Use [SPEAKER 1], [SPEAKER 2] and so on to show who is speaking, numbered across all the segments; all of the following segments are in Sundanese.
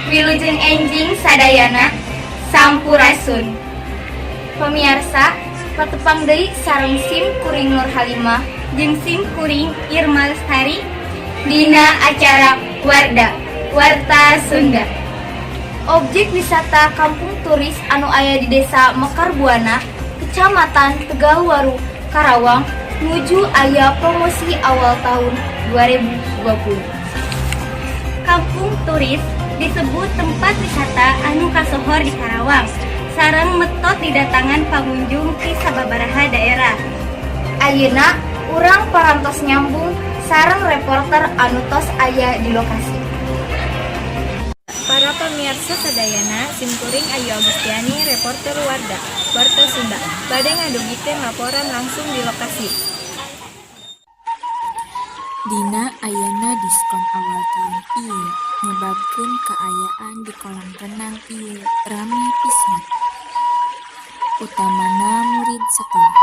[SPEAKER 1] Wilujeng enjing sadayana, sampurasun. Pemirsa, patepang deui sareng sim kuring Nur Halimah
[SPEAKER 2] jeung sim kuring Irma Lestari
[SPEAKER 1] dina acara Warda, Warta Sunda. Objek wisata Kampung Turis anu aya di Desa Mekarbuana, Kecamatan Tegalwaru, Karawang, nuju aya promosi awal tahun 2020.
[SPEAKER 2] Kampung Turis disebut tempat wisata anu kasohor di Karawang. Sareng metot didatangan pengunjung ti sababaraha daerah.
[SPEAKER 1] Ayeuna urang parantos nyambung sareng reporter anu tos aya di lokasi.
[SPEAKER 3] Para pemirsa sadayana, simkuring Ayu Agustiani, reporter Warda, Warta Sunda, bade ngadugikeun laporan langsung di lokasi.
[SPEAKER 4] Dina ayana diskon awal taun ieu nyebabkeun kaayaan di kolam renang ieu rame pisan, utamana murid sakola.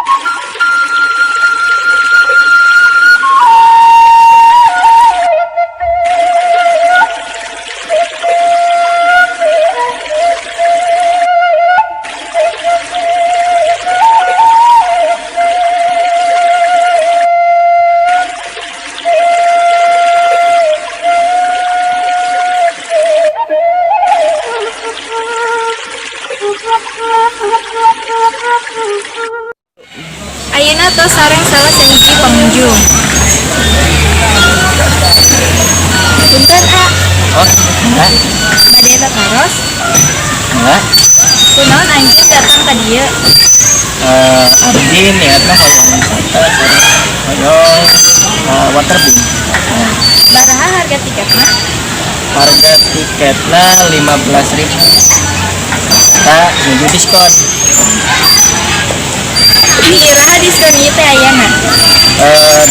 [SPEAKER 3] Ayeuna tos sareng salah sahiji pengunjung. Punten, A.
[SPEAKER 5] Oh, enggak.
[SPEAKER 3] Bade tataros?
[SPEAKER 5] Enggak.
[SPEAKER 3] Kunaon anjeun datang ka dieu?
[SPEAKER 5] Abdi niatna hoyong wisata sareng hoyong waterboom. Nah,
[SPEAKER 3] Baraha harga tiketna?
[SPEAKER 5] Harga tiketna 15.000. Kita nuju diskon.
[SPEAKER 3] Ti iraha diskon ieu teh ayana?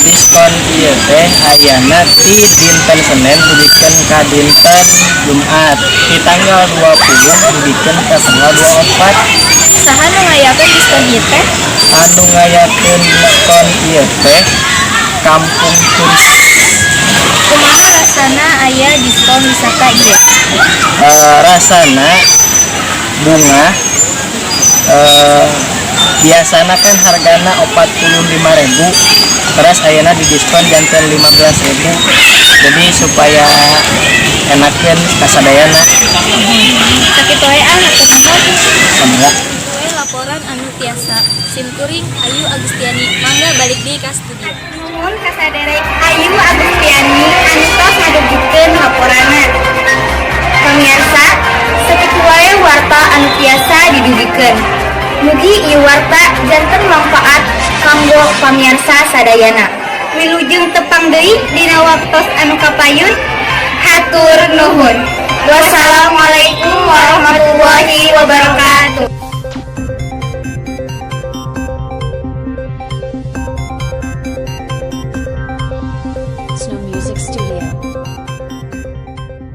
[SPEAKER 5] Diskon ieu teh ayana ti dinten Senin dugikeun ka dinten Jumat. Di tanggal 20 dugikeun ka tanggal 24.
[SPEAKER 3] Saha nu ngayakeun diskon ieu teh?
[SPEAKER 5] Anu ngayakeun diskon ieu teh Kampung Turis.
[SPEAKER 3] Kumaha rasana aya diskon wisata ieu?
[SPEAKER 5] Rasana bungah, biasana kan hargana 45.000, terus ayeuna di diskon janten 15.000, jadi supaya enakeun kasadayana.
[SPEAKER 3] Sakitu we ah, hatur nuhun.
[SPEAKER 5] Mangga.
[SPEAKER 3] We laporan anu tiasa simkuring Ayu Agustiani, mangga balik deui ka studio.
[SPEAKER 1] Nuhun ka saderek Ayu Agustiani anu tos ngadugikeun laporanna. Pemirsa, sakitu wae warta anu tiasa didugikeun. Mugi ieu warta janten manfaat kanggo pamirsa sadayana.
[SPEAKER 2] Wilujeng tepang deui dina waktos anu kapayun.
[SPEAKER 1] Hatur nuhun. Wassalamualaikum warahmatullahi wabarakatuh.